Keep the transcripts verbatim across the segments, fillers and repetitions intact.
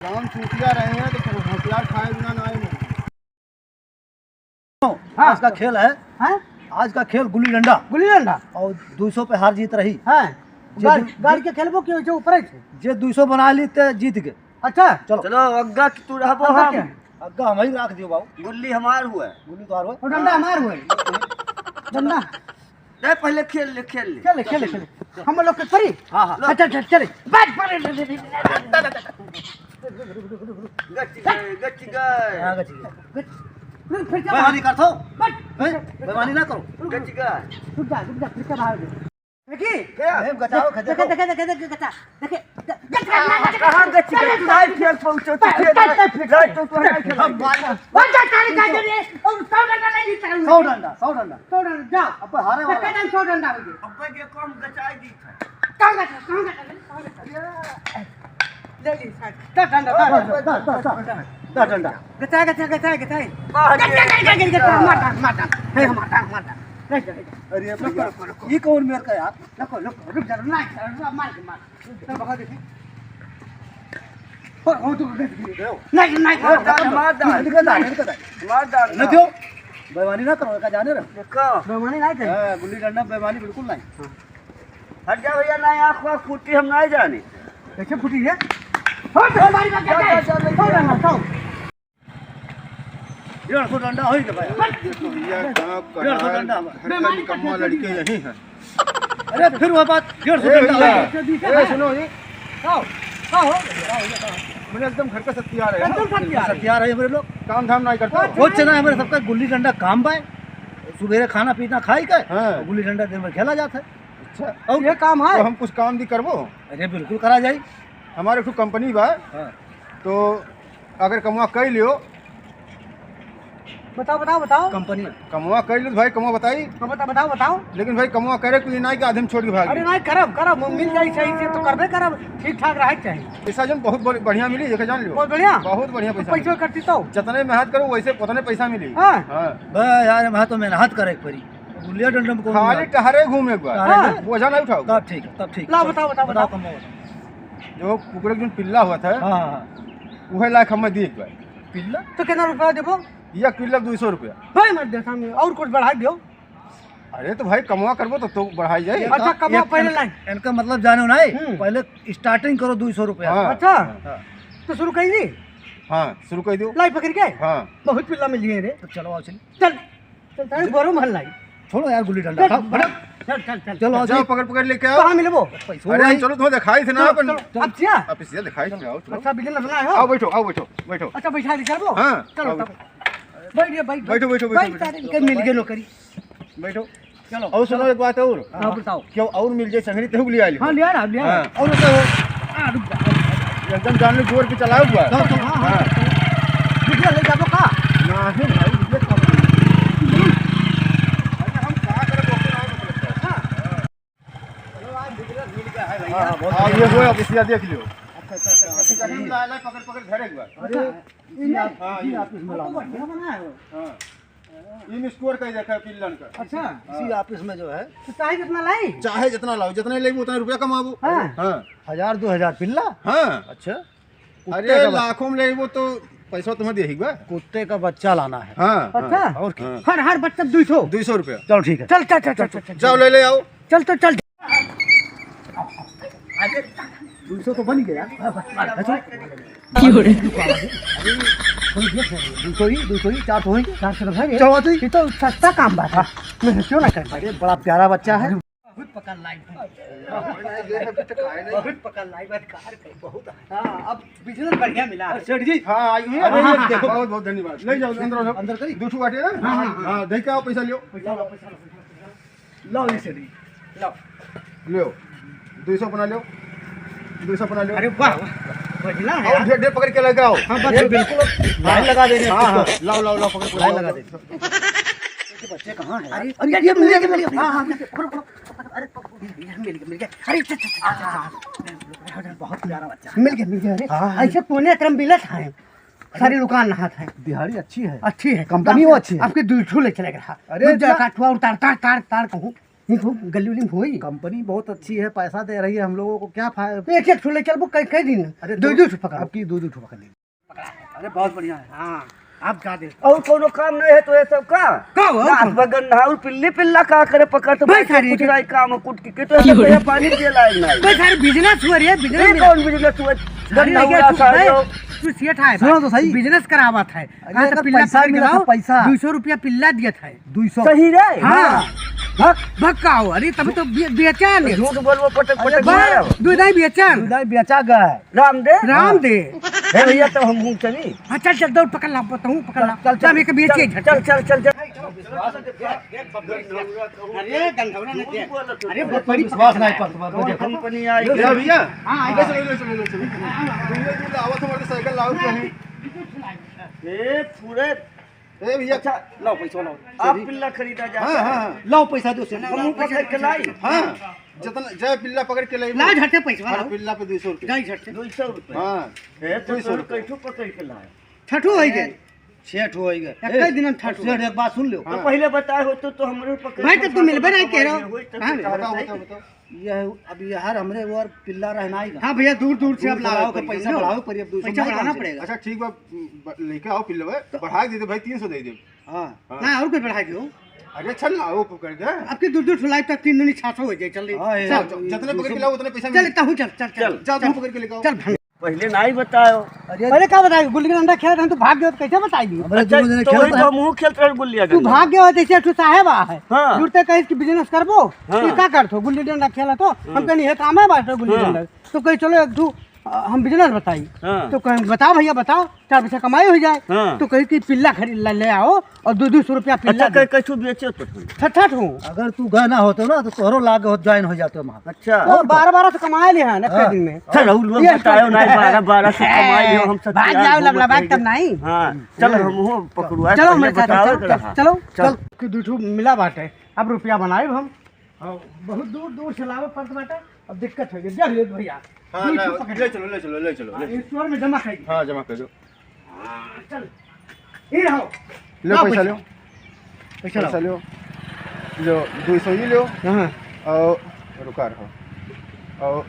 काम चूतिया रहे हैं तो फिर होशियार खाए बिना ना आए। हाँ। आज का खेल है, हाँ? आज का खेल गुल्ली डंडा। गुल्ली डंडा? और दुई सौ पे हार जीत रही। हाँ। जे गाड़, दु-, गाड़ के खेलबो कि वैसे ऊपर से? जे दुई सौ बना ली ते जीत गए। अच्छा। चलो। चलो, अग्गा कि तू रहबो अग्गा हम। क्या? अग्गा हम ही रख दियो बाबू। गुल्ली हमार हुआ। गुल्ली तो हार हुआ। और डंडा हमार हुआ। डंडा। नहीं, पहले खेल ले, खेल ले। खेल ले, खेल ले, खेल ले। हम लोग के परी? हाँ, हाँ। अच्छा, अच्छा, चले। बैठ, परे, ले, ले, ले, ले। गच गए, गच गए। हाँ, गच गए। गच। रुक, फिर क्या बेईमानी बाहर? करत हो? बैठ। हैं? बेईमानी ना करो। गच गए। रुक जा, रुक जा, फिर क्या बाहर दे? देखी? क्या? ए, गचाओ, देखे, देखे, देखे, देखे, गचा। देखे, गचा, गचा, गचा। कहाँ गच गए? तू नहीं खेल पहुँचो, तू खेल। चल, चल, चल, चल, चल, तू नहीं खेल। हम बात वो जा, तारी का दे रे। और सौ डंडा नहीं जीता हूँ। सौ डंडा, सौ डंडा। सौ डंडा, जाओ। अब हारे वाला। सौ डंडा हो गया। अब ये कौन गचाई दी? कहाँ गचा, कहाँ गचा, कहाँ गचा? ले ली, साथ। दस डंडा, दस, दस, दस, दस, दस, दस डंडा। गचा, गचा, गचा, गचा। वाह, गचा, गचा, गचा, गचा, मार डाल, मार डाल। हे, मार डाल, मार डाल। ले जा, ले जा। अरे, रुको, रुको, रुको। ये कौन मेरे का यार? रुको, रुको, रुक जा, मार, मार, मार, मार। चल, भगा दे। हो, हो, तू गच गई। नहीं, नहीं, मार डाल, मार डाल। निकल जा, निकल जा। मार डाल। नहीं दो। बेईमानी ना करो, का जाने रहो। देखो। बेईमानी नहीं करी। हाँ, गुल्ली डंडा बेईमानी बिल्कुल नहीं। हाँ। हट जा भैया, ना आँख वाँख फूटी, हम नहीं जाने। कैसे फूटी है? हो, बेईमानी का क्या है? जा, जा, जा, सौ डंडा, सौ। डेढ़ सौ डंडा होई के भाई। भैया, गाँव का डेढ़ सौ डंडा हमारा। घर का निकम्मा लड़के यही हैं। अरे, फिर वो बात, डेढ़ सौ ए, डंडा भैया, होई। ए, सुनो जी। आओ, आओ, आओ, आओ। मेरे एकदम घर का सत्यार है। एकदम सत्यार है। सत्यार है मेरे लोग। काम धाम नहीं करता। कुछ नहीं, हमारे सबका गुल्ली डंडा काम बा। सुबेरे खाना पीना खाई के, हाँ। गुल्ली डंडा दिन भर खेला जाता है। अच्छा। और ये काम है? तो हम कुछ काम भी करबो? अरे, बिल्कुल करा जाई। हमारे एक ठो कंपनी बा। हाँ। तो अगर कमवा कइ लियो। बताओ, बताओ, बताओ। कंपनी। कमवा कइ लियो तो भाई, कमवा बताई। हाँ, बता-, बताओ, बताओ। लेकिन भाई, कमवा करे कोई ना कि आधे में छोड़ के भाग अरे गई। नहीं, करब, करब, मिल जाई सही से तो करबे करब, ठीक ठाक रहे के चाही। पैसा जौन बहुत बड़-, बढ़िया मिली, जेके जान लियो। बहुत बढ़िया? बहुत बढ़िया तो पैसा पैसा मिली। कटती तो? जितने मेहनत करो, वैसे उतने पैसा मिली। हाँ। हाँ। बे यार, वहाँ तो मेहनत करे के पड़ी। गुल्लिया डंडा में कौन खाली मेहनत? टहरे घूमे एक बार। टहरे हाँ। घूमे। बोझा नहीं उठाओ। तब ठीक है, तब ठीक है। ला, बताओ, बताओ, बताओ, बताओ। कमवा बताओ। जो कुकुर के जौन पिल्ला होत है, हाँ, हाँ, हाँ। उहे लायक हमें दी एक बार। पिल्ला? तो कितना रुपया देबो? एक पिल्ला दुई सौ रुपया। भाई मत दे सामने, और कुछ बढ़ा दियो। अरे तो भाई कमवा करबो तो, तो बढ़ाई जाई। अच्छा, एक, कमवा एक, पहले इनका, लाई। इनका मतलब जानो ना है, हम्म। पहले starting करो दुई सौ रुपया। हाँ। अच्छा। हाँ। तो शुरू करी दी? हाँ, शुरू कर दो। लाई पकड़ के? हाँ। बहुत पिल्ला मिल गए रे। तो चलो आओ चली। चल। चल, तारे बोरो महल लाई। छोड़ो यार गुल्ली डंडा। चल, हटाओ, हटाओ। चल, चल, चल। चलो, आओ, जाओ, चल। पकड़, पकड़ लेके आओ। कहाँ मिलबो? पैसो अरे, नहीं। चलो, तुम्हें दिखाई थे ना चलो, अपन। चलो, अब क्या? अब इसलिए दिखाई थे, आओ, चलो। अच्छा, बिजनेस बनाए हो? आओ, बैठो, आओ, बैठो, बैठो। अच्छा, बैठा ली, चलबो? हाँ, चलो, आओ, तब। बैठ रे, बैठ, बैठो, बैठ, बैठ, बैठ, तारे, बैठ, इनके बैठ, मिल बैठ, गए बैठ। नौकरी। बैठो। चलो। अउर सुनो, एक बात अउर। हाँ, बताओ। केहू अउर मिल जाए संगरी, तेहू के लिए आइल। हाँ, लिया रहा, लिया रहा। हाँ। अउर बताओ। हाँ, रुक जा। एकदम जान लो, जोर के चलाओ बा। चलो, चलो, हाँ, हाँ। हाँ। बिटिया ले जाबो का? नाही भाई, ये कब? अरे, हम का करब, ओके ना मतलब। हाँ। चलो, आज बिजनेस मिल गया है भैया। हाँ, बहुत हाँ, बढ़िया। ये वो अब इसलिए देख लियो। अच्छा, अच्छा, अच्छा, अच्छा, अच्छा। ला, ला, पकड़, पकड़, धरे एक बार। अच्छा, इन्हें? हाँ, इसी ये। ऑफिस में लाओ। बढ़िया बना है वो। हाँ। इन स्टोर का ही देखा है, पिल्लन का। अच्छा। हाँ। इसी ऑफिस में जो है। तो चाहे जितना लाई? चाहे जितना लाओ, जितने लेबो उतना रुपया कमाबो। हाँ। हाँ। हजार दो हजार पिल्ला? हाँ। अच्छा। कुत्ते अरे, का बच्चा। लाखों में लेबो तो पैसा तुम्हें देही बा। कुत्ते का बच्चा लाना है। हाँ, अच्छा। हाँ, और क्या? हाँ। हर, हर बच्चा दुई सौ। दुई सौ रुपया। चलो, ठीक है। चल, चल, चल, चल, चल, चल। जाओ, ले, ले आओ। चल तो चल। दो सौ तो बन गया। क्यों रे? दो सौ ही, दो सौ ही, चार सौ होंगे। चार सौ तो है। चलो, आते ही। ये तो सस्ता काम बात है। मैं क्यों ना कर पाए? अरे, बड़ा प्यारा बच्चा है। बहुत पकड़ लाई। बहुत पकड़ लाई, बस कार के बहुत है। हाँ, अब बिजनेस बढ़िया मिला है। सेठ जी। हाँ, आई हुई है। अरे, हाँ, ये हाँ, देखो। बहुत, बहुत धन्यवाद। ले जाओ, अंदर, अंदर करी। दो ठो बाटे ना? हाँ, हाँ, हाँ। हाँ, दे के आओ, पैसा लियो। पैसा लो, पैसा लो, पैसा लो। लाओ इसे भी, लाओ। लो, दुई सौ बना लो, दुई सौ बना लो। अरे वाह, वाह, बढ़िया है और यार। ढेर, ढेर पकड़ के लेके आओ। हाँ, बस अरे, बिल्कुल, लाइन लगा देंगे हाँ, हाँ, इसको। लाओ, लाओ, लाओ, पकड़ के लाइन लाओ। लगा देंगे। ये बच्चे कहाँ हैं? अरे, अरे, ये मिल गया, मिल गया। हाँ, हाँ, मिल गया। पकड़ो, पकड़ो, पकड़ो। अरे, पकड़ो, मिल गया, मिल गया, मिल गया। अरे, चल, चल, चल, चल, चल। बहुत प्यारा बच्चा है। मिल गया, मिल गया, अरे। हाँ, हाँ। ऐसे कोने तरह मिलत है। सारी दुकान नहात है। दिहाड़ी अच्छी है। अच्छी है। कंपनी वो अच्छी है। आपके दुई ठो ले चले गया। अरे, रुक जा, इतना काठुआ उतार, तार, तार, तार कहूँ। नहीं हो, गली उली में होई। कंपनी बहुत अच्छी है, पैसा दे रही है हम लोगों को, क्या फायदा? एक एक ठो ले चलबो, कई, कई दिन। अरे दो, दो ठो पकड़। आपकी दो, दो ठो पकड़ ले। अरे बहुत बढ़िया है। हाँ, आप जा दे। और कोनो काम नहीं है तो ये सब का? का हो? रात भर गंधाउर पिल्ली पिल्ला का करे पकड़ तो भाई बैठ के सारी कुछ के नहीं काम हो, कुट के, के तो हम तो ये पानी पिए लायक नहीं। भाई सारी business हुआ रे, business ये में कौन business हुआ? अरे गंधाउर लगे तू, सारे भाई, हो। तू सेठ है सुनो भाई। तो सही। Business करावत है। अरे हाँ, तो अगर पिल्ला पैसा पकड़ के मिला था, लाओ, पैसा। दो सौ रुपया पिल्ला दिया था। दो सौ। सही रे? हाँ। हाँ। भक्का हो, अरे तब तो बे-, बेचैन है। झूठ बोलबो पटक अरे पटक बा-, मारो। दूध नहीं बेचैन। दूध नहीं बेचा गया है। राम दे? राम हाँ। दे। हे भैया, तो हम हूँ चली। हाँ, चल, चल, दौड़, पकड़ ला, बताऊँ, पकड़ ला। चल, चल, चल, हम एक बेचे चल, झट। चल, चल, चल, चल। अरे, गंधौरा ने दे। अरे, बहुत बड़ी विश्वास नहीं पड़ता, बाबू, देखो। कंपनी आई। ले भैया। हाँ, आई। ले चलो, ले चलो, ले चलो। तुम ये दूध लाओ, तुम्हारे साइकिल लाओ, कहीं। ए, पूरे ए भैया। अच्छा, लाओ पैसा लाओ। आप पिल्ला खरीदा जा। हाँ, हाँ, हाँ। लाओ पैसा दो से। हम पकड़ के लाई। हाँ, जितना जय पिल्ला पकड़ के लाई। ला झट से पैसा हर लाओ। पिल्ला पे दो सौ रुपये। जाई झट से। दो सौ रुपये। हाँ। ए, तो दो सौ रुपये। कैठू पकड़ के लाए? छठू होई गए। छठू होई गए। एक ही दिन हम छठू। सेठ, एक बात सुन लो। तो हाँ। पहले बताए हो तो, तो हमरे पकड़ भाई, तो तू मिलबे नहीं कह रहा। होई तो हाँ। बताओ, बताओ, बताओ। यह, अब यह हर हमरे वो पिल्ला रहना ही ना। हाँ भैया, दूर दूर से अब दूर से लाओ, लाओ, पैसा बढ़ाओ, पर अब दो सौ पैसा नहीं बढ़ाना कम से। पड़ेगा। अच्छा, ठीक बा, ब-, लेके आओ पिल्लवा, तो बढ़ा दे दे भाई, तीन सौ दे दे। हाँ। हाँ। ना, और कुछ बढ़ा दो। अरे, चल ना, वो पकड़ के। अब की दूर दूर से लाई, तब तीन दूनी छह सौ हो जाए, चल रही। हाँ, ये चल, दो सौ जितने पकड़ के लाओ, उतने पैसा चल, मिलेगा। तहू चल, चल, चल, चल, चल, तहू पकड़ के लेके आओ। चल, भाग। चल। पहले नहीं बतायो। अरे, पहले का बताई? गुल्ली डंडा खेलत रहन, तू भाग गयो, तो कैसे बताई? अबे, अच्छा, दोनों जने तो खेलत वही तो रहे। हमहू खेलत रहे गुल्ली तू डंडा। भाग गयो, जैसे एक ठो साहेब आ है। हाँ। जुड़ते कहिस कि business करबो, हाँ। ये का करत हो? गुल्ली डंडा खेलत हो? हम हाँ। कहनी, "हे काम है बाटे गुल्ली हाँ। डंडा।" तो कही, "चलो, एक ठो, अ, हम business बताई।" हाँ। तो कहे, "बताओ भैया, बताओ, चार पैसा कमाई हो जाए।" हाँ। तो कही कि पिल्ला खरीद ला, ले आओ, और दो दो सौ रुपया पिल्ला अच्छा, दे। कै-, कैठू बेचे तो हम? छठ, छठ हूँ। अगर तू गए ना होते ना, तो तोहरो लाग होत join हो जाते वहाँ। अच्छा। वो बारह बारह सौ कमाए ले हैं ना, हाँ। एक दिन में। चल, उ लोग ये बतायो ना, बारह बारह सौ कमाए ले, हम सब भाग तैयार जाओ, हो लबला, भाग गए। तब नहीं। हाँ, चल, हम्म। हम हो पकड़ुआ, चलो, पहले मेरे साथ बताओ चलो, तो रहा। चलो। चल। कि दू ठो मिला बाटे, अब रुपया बनाए हम। हाँ, बहुत दूर दूर से लावे पड़त बाटे, अब दिक्कत हो गई। जा ले भैया। हाँ, दू ना, ठो पकड़। ले चलो, ले चलो, ले चलो, हाँ, ले चलो। Store में जमा कर दो। हाँ, जमा कर दो। हाँ, चल। ये रहो। लो, लाओ पैसा पैसा। लो। पैसा लाओ। पैसा लो। लो, दो सौ ही लो। हाँ। और रुका रहो। और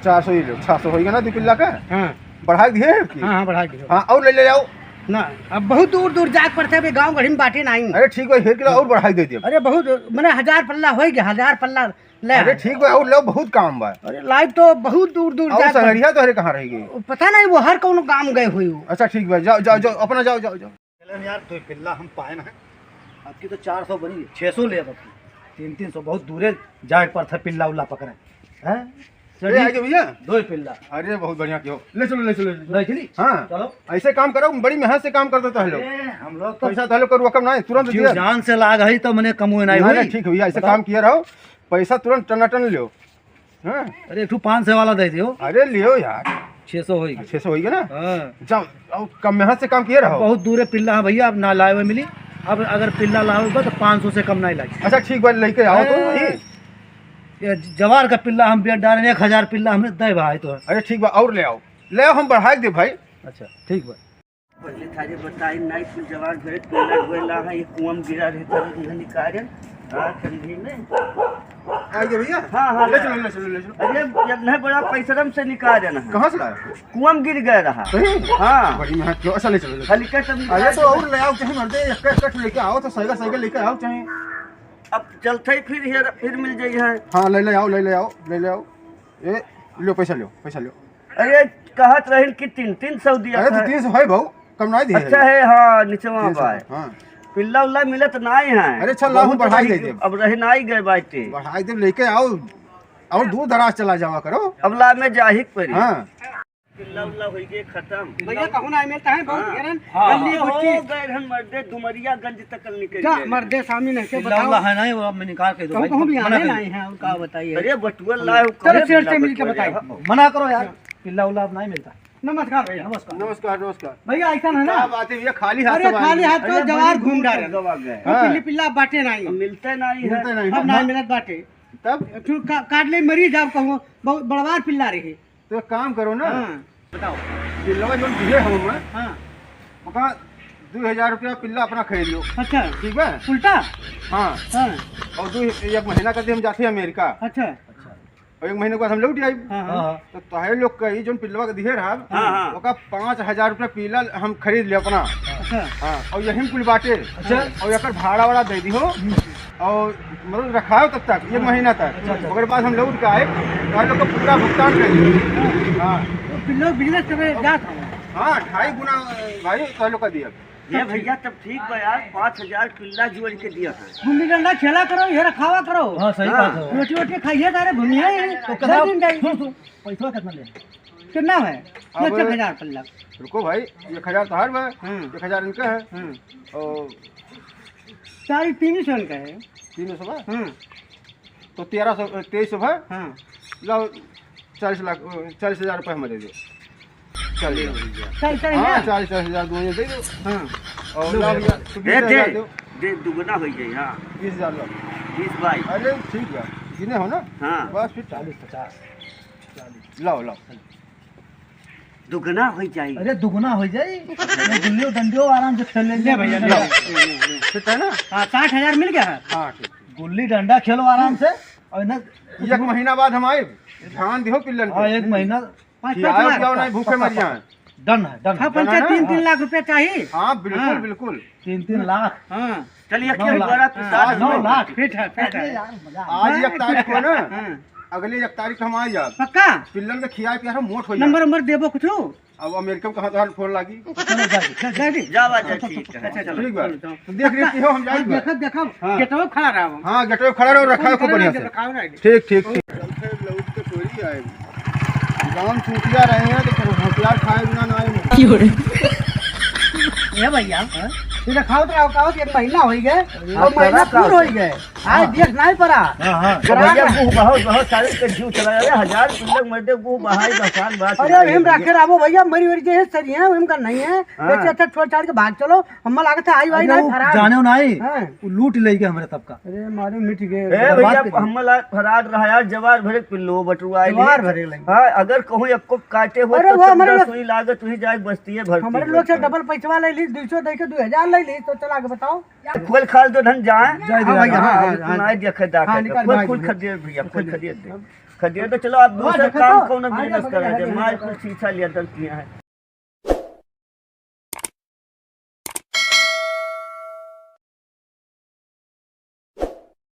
चार सौ ही लो, छह सौ होइगा ना दो पिल्ला का? हाँ। बढ़ाई दिए हैं कि? हाँ, हाँ, बढ़ाई दिए। हाँ, और ले, ले आओ। ना, अब बहुत दूर दूर जाए के पड़ते, अबे गाँव गढ़ी में बाटे नहीं। अरे ठीक है, हेर के लो, और बढ़ाई दे दिए। अरे बहुत, मने हजार पल्ला होइगा, हजार पल्ला ले अरे आए। ठीक बा, और लो, बहुत काम बा। अरे लाइव तो बहुत दूर दूर और जाके संगरिया तो अरे कहाँ रह गई? पता नहीं, वो हर कौनो गाँव गए हुई हो। अच्छा ठीक बा, जाओ, जाओ, जाओ, अपना जाओ, जाओ, जाओ। चलन यार, दो पिल्ला हम पाए ना। आपकी तो चार सौ बनी, छह सौ ले अब। तीन तीन सौ बहुत दूरे जाए पर था पिल्ला उल्ला पकड़े। हैं? ए, चलिए। आगे भैया। दो ही पिल्ला। अरे बहुत बढ़िया कियो। ले चलो, ले चलो, ले चलो। ले चली? हाँ। चलो। ऐसे काम करो, बड़ी मेहनत से काम कर देता है लोग। अरे, हम लोग तो पैसा तो लोग करो कम ना है, तुरंत जीव दिया। जान से लाग है तो मने कमुए नहीं ना, ना, होई। ठीक है भैया, ऐसे बताओ। काम किया रहो। पैसा तुरंत टनाटन लियो। हाँ। अरे, एक ठो पाँच सौ वाला दे दियो। अरे, लियो यार। छह सौ होई। छह सौ होई ना? हाँ। जाओ, आओ, कम मेहनत से काम किए रहो। बहुत दूरे पिल्ला है भैया, अब ना लाए हुए मिली। अब अगर पिल्ला लावे बा तो पाँच सौ से कम नहीं लागी। अच्छा, ठीक बा, लेके आओ तो हाँ। भाई। ये जवार का पिल्ला हम बेच डाले, एक हजार पिल्ला हमें दे भाई तो। अरे, ठीक बा, और ले आओ, ले आओ, हम बढ़ाई दे भाई। अच्छा, ठीक बा। पहले थारे बताई नाई, कुल जवान घरे टोला गोला है, ये कुआं में गिरा रहे, तब उन्हें निकाले। हाँ, ठंडी में। आ गया भैया? हाँ, हाँ, ले हाँ। चलो, ले चलो, ले चलो। अरे, जब नहीं बड़ा पैसरम से निकाल देना है। कहाँ से लाया? कुआं में गिर गया रहा। सही? हाँ। बड़ी मेहनत कियो। अच्छा, ले चलो, ले चलो। हल्का सब निकाल अरे, तो दो। और ले आओ, चाहे मर्दे, एक, एक लेके आओ, तो साइकिल, साइकिल लेके आओ, चाहे। अब चलते ही फिर हेर, फिर मिल जाइए। हाँ, ले, ले आओ, ले, ले आओ, ले, ले आओ। ए, लो, पैसा लो, पैसा लो। अरे, कहत रहिन कि तीन, तीन सौ दिया अरे, तो था। तीन सौ है भाऊ, कम नहीं दिए अच्छा है। है, हाँ, निचवा तीन सौ, बा है। हाँ। पिल्ला उल्ला मिलत नाई है। अरे, अच्छा, लाओ, बहुत बढ़ाई अभी दे देब। अब रह नाई गए बाटे। बढ़ाई देब, लेके आओ, और दूर दराज चला जावा करो। अब ला में जाहिक परी। हाँ। पिल्ला उल्ला होई गए खत्म। भैया, कहूँ ना मिलता है, बहुत हाँ। घेरन, हाँ। गंदी हो गुच्ची। गए रहन मर्दे, डुमरियागंज तक निकल जा, गए। मर्दे, सामने नहीं के पिल्ला बताओ। उल्ला है नहीं, वो अब मैं निकाल के दो कहूँ, भाई, कहूँ भी मना आने करो। नहीं है, और का बताइए। अरे, बटुआ लाए, चलो, कहे शेर से पिल्ला मिल के बटुआ बताइए। लाए। मना करो यार, पिल्ला उल्ला अब नहीं मिलता। नमस्कार भैया। नमस्कार। नमस्कार, नमस्कार। भैया, ऐसा है ना? क्या बात है भैया, खाली हाथ अरे, से खाली आए। हाथ तो अरे, जवार बड़ी घूम दूर डारे। तक गवा गए। हाँ। पिल्ली पिल्ला बाटे नहीं। मिलते नहीं है। मिलते नहीं। अब नहीं मिलत बाटे। तब? तू का-, काट ले, मरी जाओ, कहूँ, बहुत बड़वार पिल्ला रही। तो एक काम करो ना। हाँ, बताओ। पिल्लवा जौन दिए हम, हाँ। ओका दो हजार रुपया पिल्ला अपना खरीद लो। अच्छा। ठीक बा? उल्टा? हाँ। हाँ। और दो, एक महीना का हम जाते हैं अमेरिका। अच्छा। और एक महीने के बाद हम लौट आइब। हाँ, हाँ। हाँ, हाँ। तो तोहरे लोग का ई जोन पिल्लवा के दिहे रहब, हाँ, हाँ। ओका पाँच हजार रुपया पिल्ला हम खरीद ले अपना। अच्छा। हाँ, और यही में कुल बाटे। अच्छा। और एकर भाड़ा वाड़ा दे दिहो। हम्म। और मतलब रखाओ तब तक, एक महीना तक। अच्छा, अच्छा। ओकर बाद हम लौट के आए, तोहरे लोग का पूरा भुगतान कर दिहो। हाँ। तो पिल्लो business करे जात हवे। हाँ, ढाई गुना भाई तोहरे लोग का दिया। ये भैया तब ठीक बा यार, पाँच हजार पिल्ला जोड़ के दिया था। गुल्ली डंडा खेला करो, ये रखावा करो। हाँ, सही हाँ। बात है। रोटी वोटी खाइए सारे, घूमिए ही। तो दस कितना, दिन जाइए। सुन, सुन, पैसा कितना ले? कितना है? अब एक हजार पिल्ला। रुको भाई, एक हजार तोहार बा, हम्म। एक हजार इनका है। हम्म। और साढ़े तीन सौ इनका है। तीन सौ बा? हम्म। तो तेरह सौ, तेईस सौ भा? हाँ। लाओ, चालीस लाख, चालीस हजार रुपये हमें दे दो। चालीस हजार। चल, चल, हाँ, भैया। चालीस, चालीस हजार दोनों दे दो। हाँ। और लो लाओ भैया। भैया, तू ए, बीस हजार दे, दो। दे, दुगना हो जाए, हाँ। बीस हजार लाओ। बीस बाई। अरे, ठीक है, गिने हो ना? हाँ। बस फिर चालीस, पचास, चालीस। लाओ, लाओ। दुगना हो जाई। अरे, दुगना हो जाई। ये गुल्ली डंडियो आराम से खेल लेंगे। ले भैया, ले। ठीक है ना? हाँ, साठ हजार मिल गया है। हाँ, ठीक। गुल्ली डंडा खेलो आराम से। और ना, एक महीना बाद हम आए, ध्यान दिहो पिल्लन पे। हाँ, एक महीना। पाँच, खियाओ पाँच लाख। पियाओ, नहीं भूखे मर जाए। Done है, done है। हाँ, done है पंचायत ना? तीन, तीन लाख रुपया चाहिए। हाँ, बिल्कुल, हाँ। बिल्कुल। तीन, तीन लाख। हाँ। चलिए, नौ लाख। बड़ा पिसाब नौ लाख। फिट है, फिट है। अरे यार, मजा आ गया। आज एक तारीख को ना, हाँ। अगले एक तारीख को हम आ जाब। पक्का? पिल्लन के खियाए पियाए मोट हो जाए। नंबर, नंबर देबो कुछ? अब अमेरिका में कहाँ तोहार फोन लागी? चलो, जा दे, जा दे। जा बात है, ठीक है। अच्छा, चलो, ठीक बा। चलो, चलो। तो देख रेख हो, हम जाई हाँ, बा। देखब, देखब। हाँ। गेटवे खड़ा रहो। हाँ, गेटवे खड़ा रहो, रखा फोन है खूब करो बढ़िया ना, से। जब रखाओ ना। ठीक, ठीक, ठीक। चलते लौट के थोड़ी आए। गाँव चूतिया रहे हैं, तो फिर होशियार खाए बिना ना आए। की हो रे? ए भैया, हाँ? ये रखाओ तो रखाओ, एक महीना हो गए, अरे, और महीना करा पूरा हो गए। आज हाँ। देख नहीं पड़ा। हाँ, हाँ। तो भैया, गुह बहुत, बहुत सारे के जीव चला जावे, हजार पिल्लक मर दे, गुह बहाई, आसान बात अरे, है। हम रखे रहबो भैया, मरी वरी जे सरी है, हम का नहीं है। हाँ। ऐसे अच्छा छोड़ छाड़ के भाग चलो, हम लागत है आई वाई अरे, नहीं, वो फरार। जाने हो नहीं, हाँ। वो लूट ले गए हमारे तब का। अरे, मारे मिट गए। ए बर्बाद भैया, कर दिए। हम ला फरार रहा यार, जवार भरे पिल्लो बटुआ ले। जवार भरे लगे। हाँ, अगर कहूँ एक को काटे हो अरे, तो वो हमारे चंदा लोग सुई लागत, वही जाए बस्ती है भरती हमारे लोग से होता है। Double पैसवा ले ली, दो सौ दे के दो हजार ले ली, तो चला के बताओ। खोल खाल दो धन जाए। जाए दे, हाँ भैया, हाँ, हाँ, हाँ, हाँ, हाँ। नहीं देखे दा हाँ, के। निकाल खोल, भाई, खोल भैया। खदेड़ भैया, खोल खदेड़ दे। खदेड़ दे, चलो आप हाँ, दूसरा देखो काम तो। कौन हाँ, business देखो, करा देखो, दे। देखो, माल देखो। कुल शीशा लिया दल किया है।